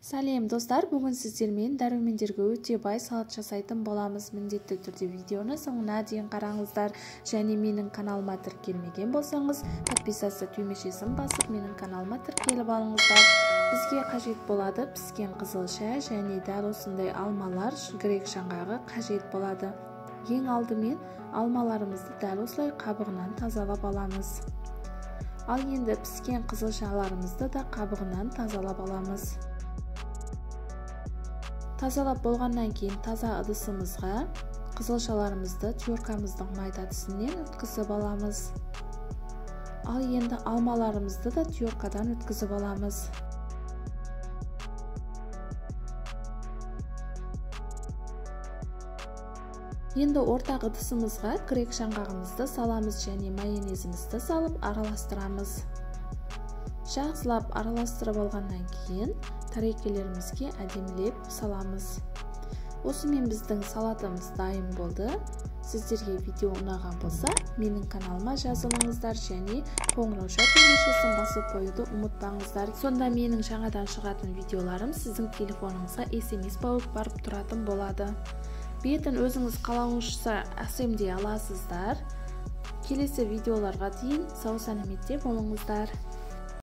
Сәлем достар, бүгін сіздермен дәрумендерге өте бай салат жасайтын боламыз. Міндетті түрде видеоны соңына дейін қараңыздар. Және менің каналыма тіркелмеген болсаңыз, подписаться түймешесін басып, менің каналыма тіркеліп алыңыздар. Бізге қажет болады піскен қызылша және дәл осындай алмалар, грек жаңғағы қажет болады. Ең алдымен алмаларымызды дәл осылай қабығынан тазалап аламыз. Ал енді піскен қызылшаларымызды да қабығынан тазалап аламыз. Тазалап болғаннан кейін таза ыдысымызға қызылшаларымызды тёркамыздың майда тісінен өткізіп аламыз. Ал енді алмаларымызды да тёркадан өткізіп аламыз. Енді ортақ ыдысымызға грек жаңғағымызды саламыз және майонезімізді салып араластырамыз. Жақсылап араластырып алғаннан кейін тәрелкелерімізге әдемілеп саламыз. Осымен біздің салатымыз дайын болды. Сіздерге видео ұнаған болса, менің каналыма жазылыңыздар және қоңырауша түймешесін басып қоюды ұмытпаңыздар. Сонда менің жаңадан шығатын видеоларым сіздің телефоныңызға SMS болып барып тұратын болады. Бетін өзіңіз қалауыңызша әсемдей аласыздар. Келесі видеоларға дейін сау сәлеметте болыңыздар.